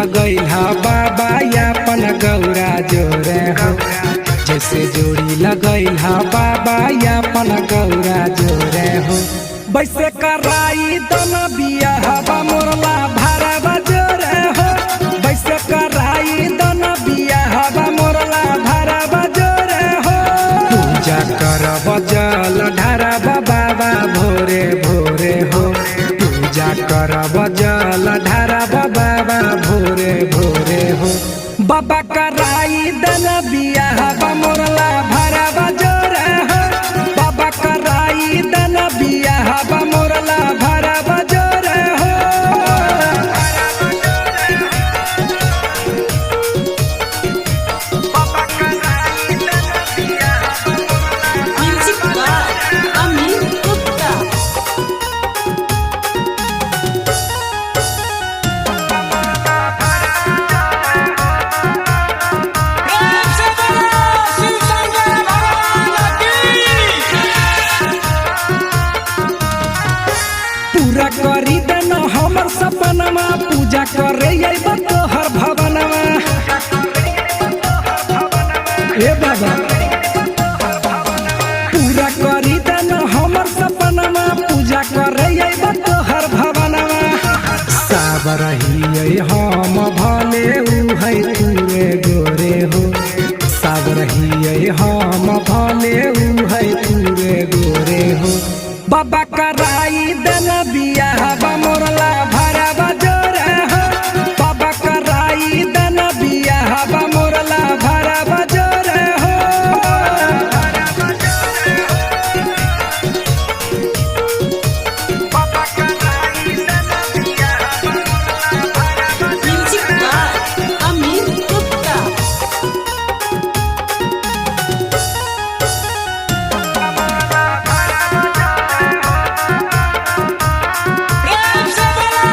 लगैल बाबा अपन गौरा जोरे हो, जैसे जोड़ी लगैल बाबा अपन गौरा जोरे हो। वैसे कराई दन बियाहवा मोरला भरावा जोरे हो, वैसे कराई दन बियाहवा मोरला भरावा जोरे हो। पूजा करब जल ढारब बाबा भोरे भोरे हो, पूजा करब जल ढारब बाबा भोरे भोरे हो। बाबा कराई दन बियाहवा मोरला भरावा जोरे हो, बाबा कराई दन बियाहवा मोरला भरावा जोरे हो। Music by Amit Gupta. प्रेम से बोलो शिव शंकर भगवान की। पूरा करी देन हमर सपनमा, पूजा करे अइब तोहर भवनमा। ए बाबा पूरा करी देन हमर सपनमा, पूजा करे अइब तोहर भवनमा। साबर हियै हम भले उहै तुरे गोरे हो, साबर हियै हम भले उहै तुरे गोरे हो। बाबा कराई देन बियाहवा मोरला भरावा जोरे हो, बाबा कराई देन बियाहवा मोरला भरावा जोरे हो। Music by Amit Gupta. प्रेम से बोलो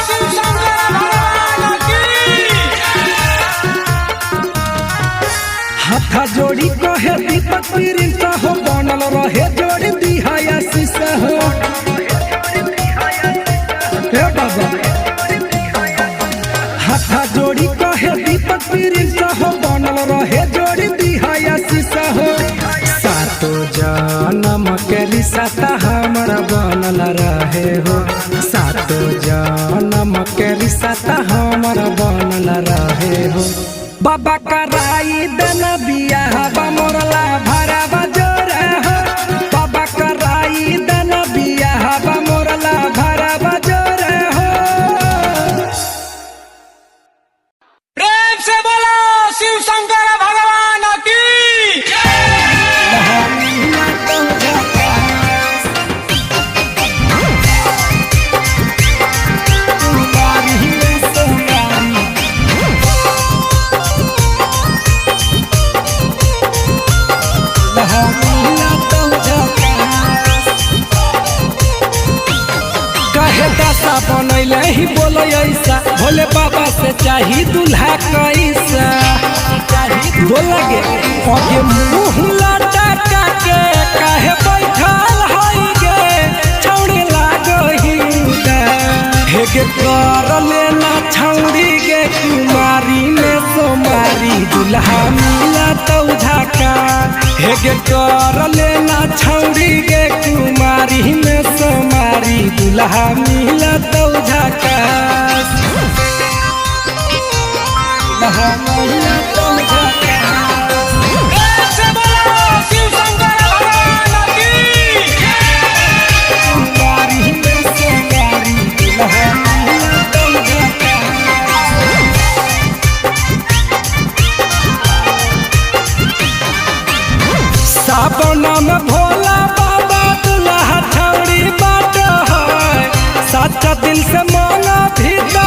शिव शंकर भगवान की। हाथा जोड़ी कहे दीपक प्रिंस हो, बनल रहे जोड़ी दिहा आशीष हो। हे बाबा हाथा जोड़ी कहे दीपक प्रिंस हो, बनल रहे जोड़ी दिहा आशीष हो। सातो जन्म के रिश्ता हमर बनल रहे हो, सातो जन्म के रिश्ता हमर बनल रहे हो। बाबा कराई देन बियाहवा मोरला भरावा जोरे हो, बाबा कराई देन बियाहवा मोरला भरावा जोरे हो। प्रेम से बोलो शिव शंकर भगवान की। कहे दशा बनैले ही बोलो ऐसा, भोले बाबा से चाही दूल्हा कैसा। बोला गे अगे मुँह लटका के काहे बैठल हई गे, छौड़ी लागही हे गे कर लेना छौड़ी गे कुमारी में सोमारी दूल्हा मिला तो झाका। हे गे कर लेना छौड़ी गे कुमारी में सोमारी दूल्हा मिला तो झाका। दूल्हा मिला तो झाका। प्रेम से बोलो शिव शंकर भगवान की। कुमारी में सोमारी दूल्हा मिला तो झाका। सावन में भोला बाबा दुल्हा छौड़ी बाट है, सच्चा दिल से मांगा भी तो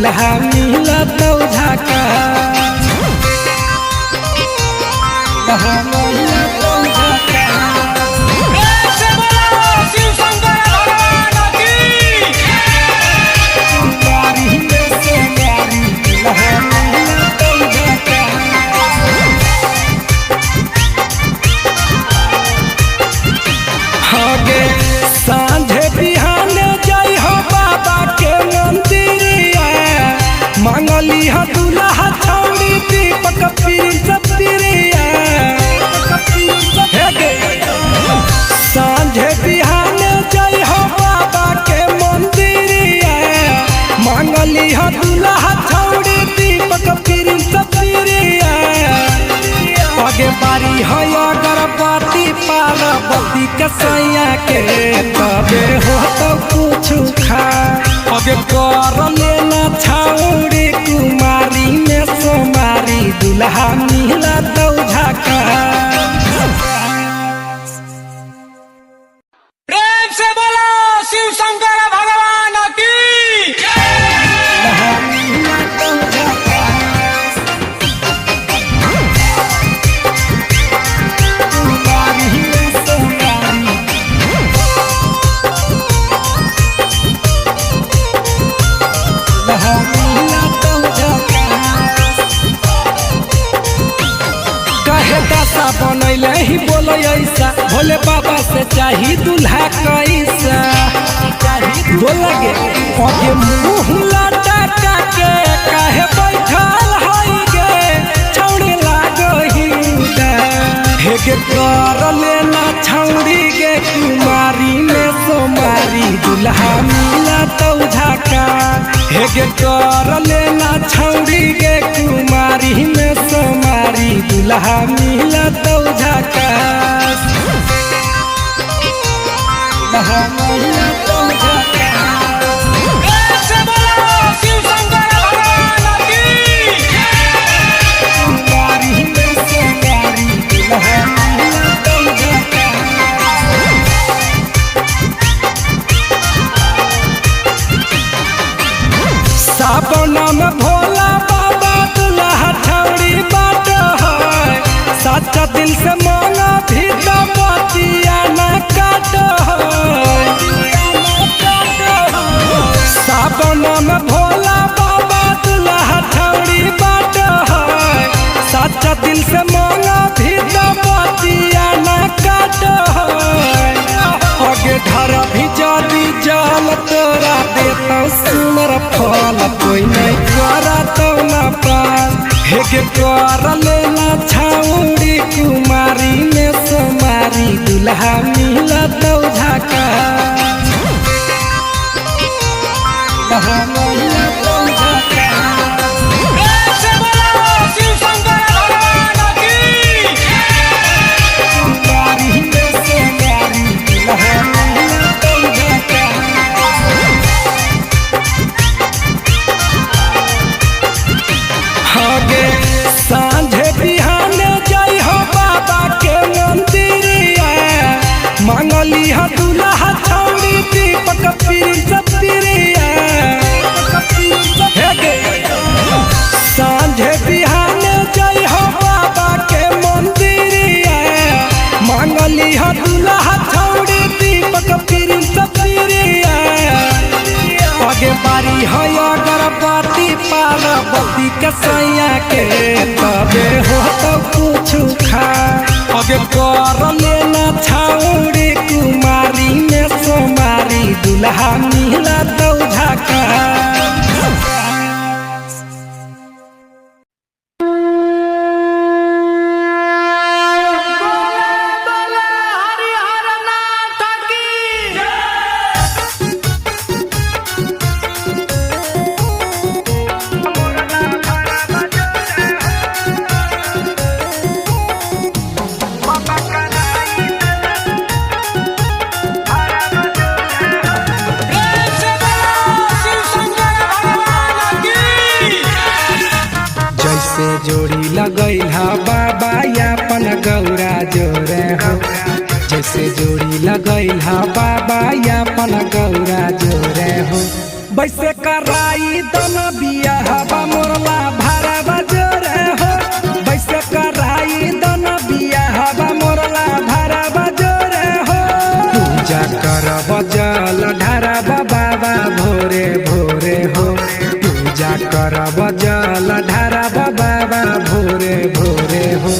दुल्हा मिलत झाका। दुल्हा मिलत झाका। प्रेम से बोलो शिव शंकर भगवान की। कुमारी में सोमारी दुल्हा मिलत झाका। हगे साँझे बिहाने जाई हो बाबा के मंदिरिया, मांगली ह दुल्हा छौड़ी दीपक प्रिंस प्रिया। हे गे साँझे बिहाने जाई हो बाबा के मंदिरिया, मांगली ह दुल्हा छौड़ी दीपक प्रिंस प्रिया। आगे बारी है अगरबत्ती पार्वती के सैया के, तबे हो तो कुछ खा। आगे कर लेना छाउरी कुमारी में सोमारी दुल्हा मिला तो झाका। प्रेम से बोलो शिव शंकर भगवान की। दुल्हा मिला तो झाका। कुमारी में सोमारी दुल्हा मिला तो झाका। कहे दशा बनैले ही बोले ऐसा, भोले बाबा से चाही दुल्हा कैसा। बोला गे आगे मुँह लटका के काहे बैठल हई गे छौड़ी लागही हे गे कर लेना छौड़ी गे कुमारी में सोमारी दुल्हा मिला तो झाका। हे गे कर लेना छौड़ी गे कुमारी में सोमारी दुल्हा मिला तो झाका। दुल्हा मिला तो झाका। प्रेम से बोलो शिव शंकर भगवान की। कुमारी में सोमारी दुल्हा मिला तो झाका। सावन में भोला बाबा दुल्हा छौड़ी बाट है, सच्चा दिल से मांगा भी तो बतिया न काट है। सावन में भोला बाबा दुल्हा छौड़ी बाट है, सच्चा दिल से मांगा भी तो बतिया न काट है। आगे ढर भी जादी जल तोरा देता सुनर फल, कोई नहीं करा तो ना पास। हे गे कर लेना छाउड़ी कुमारी में सोमारी दुल्हा मिला तो झाका। दुल्हा मिला तो झाका। प्रेम से बोलो शिव शंकर भगवान की। कुमारी में सोमारी दुल्हा मिला तो झाका। हगे साँझे बिहाने जाई हो बाबा के मंदिरिया, मांगली ह दुल्हा छौड़ी दीपक प्रिंस प्रिया। हे गे साँझे बिहाने जाई हो बाबा के मंदिरिया, मांगली ह दुल्हा छौड़ी दीपक प्रिंस प्रिया। आगे बारी है अगरबत्ती पार्वती के सैया के, तबे हो तो कुछ खा। आगे कर लेना छाउड़ी कुमारी में सोमारी दुल्हा मिला तो झाका। प्रेम से बोलो शिव शंकर भगवान की। जैसे जोड़ी लगैल हा बाबा यापन गौरा जोरे हो, जैसे जोड़ी लगैल हा बाबा यापन गौरा जोरे हो, वैसे कराई कराई दन बियाहवा मोरला भरावा जोरे हो। वैसे कराई दन बियाहवा मोरला भरावा जोरे हो। पूजा करब जल ढारब बाबा भोरे भोरे हो। पूजा करब जल ढारब बाबा भोरे भोरे हो।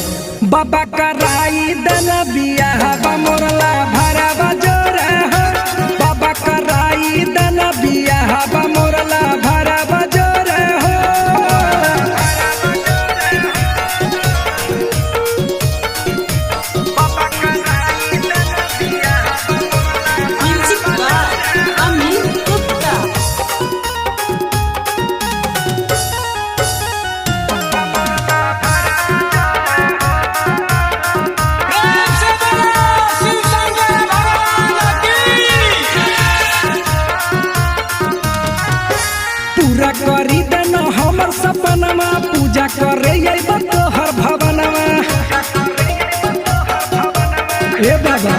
बाबा कराई दन बियाहवा मोरला भरावा जोरे हो। बाबा कराई दन बियाहवा मोरला भरावा जोरे हो। Music by Amit Gupta. प्रेम से बोलो शिव शंकर भगवान की। पूरा करी देना हमर सपनमा, पूजा करे अइब तोहर भवनमा। ए बाबा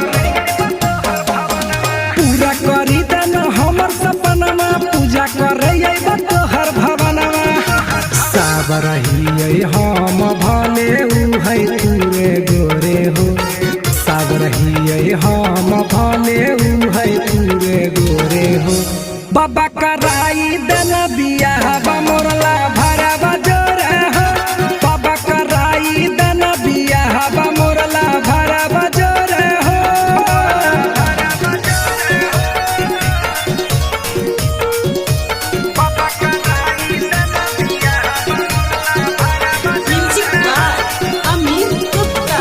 पूरा करी देना हमर सपनमा, पूजा करे अइब तोहर भवनमा। साबर हियै हम भले उहै तुरे गोरे हो। साबर हियै हम भले उहै तुरे गोरे हो। बाबा कराई देना बियाहवा मोरला भरावा जोरे हो। बाबा कराई देना बियाहवा मोरला भरावा जोरे हो। Music by Amit Gupta.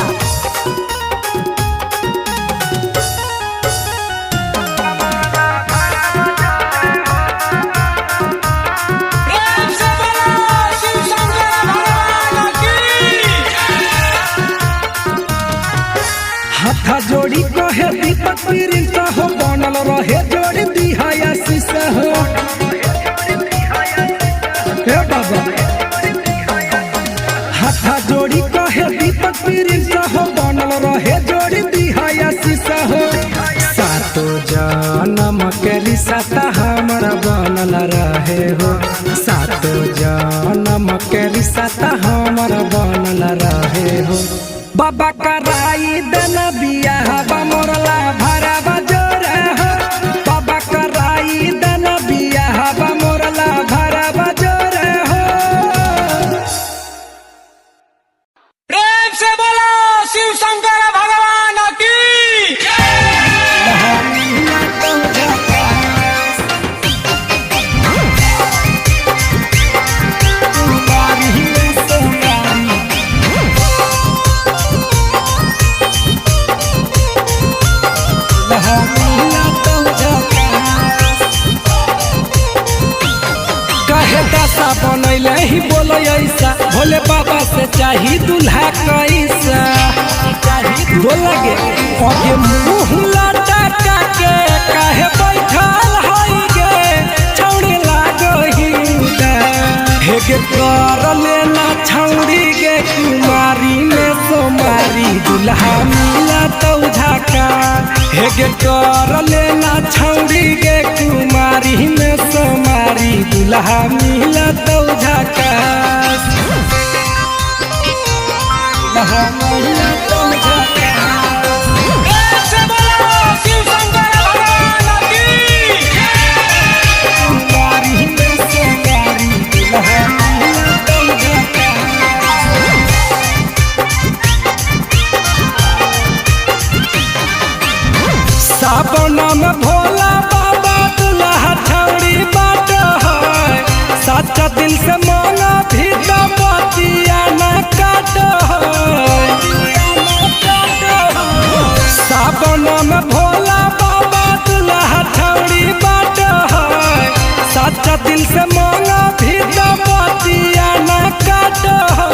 प्रेम से बोलो शिव शंकर भगवान की। हाथा जोड़ी कहे दीपक प्रिंस हो, बनल रहे जोड़ी दिहा आशीष हो। हे बाबा हाथा जोड़ी कहे दीपक प्रिंस हो, बनल रहे जोड़ी दिहा आशीष हो। सातो जन्म के रिश्ता हमरा बनल रहे हो। सातो जन्म के रिश्ता हमरा बनल रहे हो। बाबा कराई देना बियाहवा मोरला भरावा जोरे हो। बाबा कराई देना बियाहवा मोरला भरावा जोरे हो। प्रेम से बोलो शिव शंकर भगवान की। कहे दशा बनैले ही बोले ऐसा, भोले बाबा से चाही दूल्हा कैसा। बोला गे अगे मुँह लटका के काहे बैठल हई गे छौड़ी लागही हे गे कर लेना छौड़ी गे कुमारी में सोमारी दूल्हा मिला तो झाका। हे गे कर लेना छौड़ी गे कुमारी में सोमारी दूल्हा मिला तो झाका। दूल्हा मिला तो झाका। प्रेम से बोलो शिव शंकर भगवान की। कुमारी में सोमारी दूल्हा मिला तो झाका। सावन में भोला बाबा दुल्हा छौड़ी बाट है, सच्चा दिल से मांगा भी तो बतिया न काट है। सावन में भोला बाबा दुल्हा छौड़ी बाट है, सच्चा दिल से मांगा भी तो बतिया न काट है।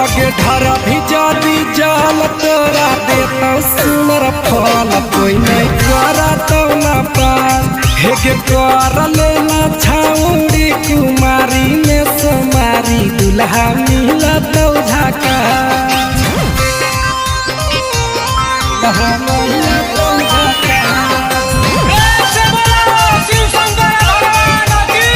अगे ढर भी जादी जाल तोरा देता सुनर फल, कोई नहीं करा तो ना पास। हे गे कर लेना छाउड़ी कुमारी में सोमारी दुल्हा मिला तो झाका। दुल्हा मिला तो झाका। प्रेम से बोलो शिव शंकर भगवान की।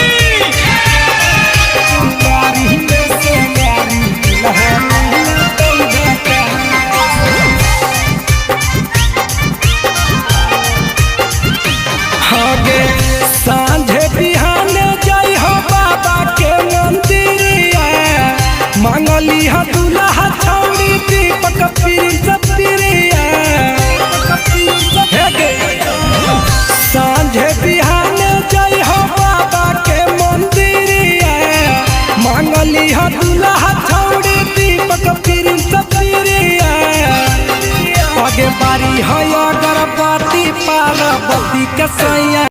मिलली ह दुल्हा छौड़ी दीपक प्रिंस प्रिया। आगे बारी है अगरबत्ती पार्वती के सैया।